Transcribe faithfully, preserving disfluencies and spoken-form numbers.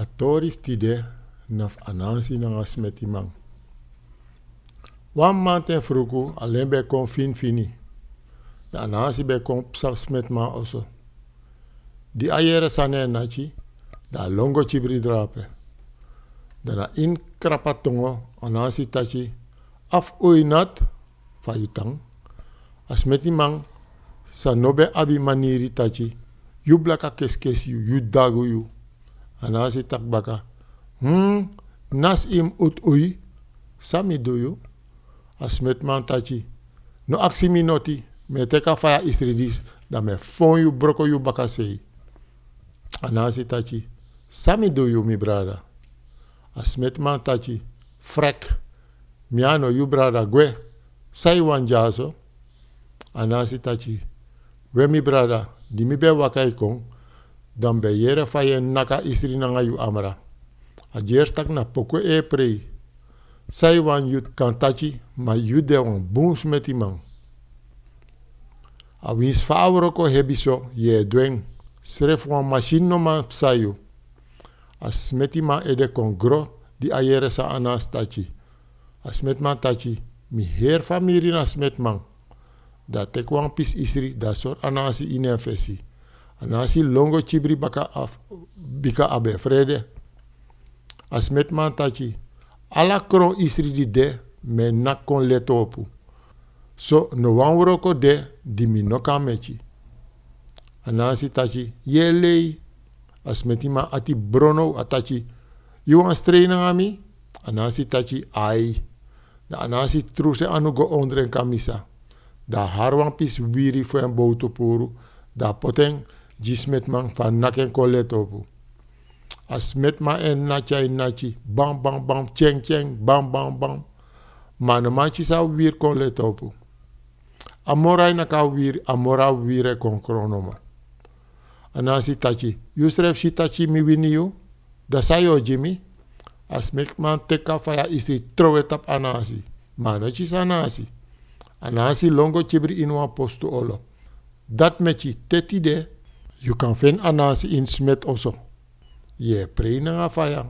A tori fu tide na fu Anansi nanga Smetiman. Wan mamanten fruku alen ben kon finfini. Dan Anansi ben kon psa Smetiman oso. Di a yere san na en naki, dan a lon go kibri drape. Dan na ini krapu a tongo Anansi taki: "A fu yu nati, fa yu tan?" A Smetiman, san no ben abi maniri, taki: "Yu blaka keskesi yu, yu dagu yu." Anansi taki baka: "Hmm, nasi yu mus utu ui, san mi du yu?" A Smetiman taki: "No aksi mi noti, mi e teki a faya isri disi, dan mi e fon yu broko yu bakasei." Anansi taki: "San mi du yu, mi brada?" A Smetiman taki: "Frek, mi a no yu brada, gwe, san yu wani dyaso?" Anansi taki: "We, mi brada, di mi ben waka yu kon, dan mi ben yere fa yu e naki a isri nanga yu amra. A gersi taki na poku e prei. San yu wani, yu kan taki, ma yu de wan bun smetiman. Awinsi fa a wroko hebi so, yu e du en. Srefi wan masin no man psa yu." A smetiman ede kon gro di a yere san Anansi taki. A smetiman taki: "Mi heri famiri na smetiman." Dan a teki wan pisi isri, dan a sori Anansi ini en fesi. Anansi lon go kibri baka, a f-, bika a ben frede. A smetiman taki: "Ala kron isri di de, mi e naki kon leti opu. So no wan wroko de di mi no kan meki." Anansi taki: "Yu e lei." A smetiman ati bronow, a taki: "Yu wani strei nanga mi?" Anansi taki: "Ai." Dan Anansi trusu en anu go ondro en kamisa. Dan a hari wan pisi wiri fu en bowtu puru, dan a poti en gi smetiman fu a naki en kon leti opu. A smetiman e naki, a e naki, bam, bam, bam, tyen, tyen, bam, bam, bam. Ma a no man kisi a wiri kon leti opu. A moro a e naki a wiri, a moro a wiri e kon kron nomo. Anansi taki: "Yusrefi si taki mi wini yu, dan san yu o gi mi?" A smetiman teki a faya isri trowe tapu Anansi, ma a no kisi Anansi. Anansi lon go kibri ini wan postu olo. Dati meki te tide yu kan feni Anansi ini smeti oso. Yu e prei nanga faya,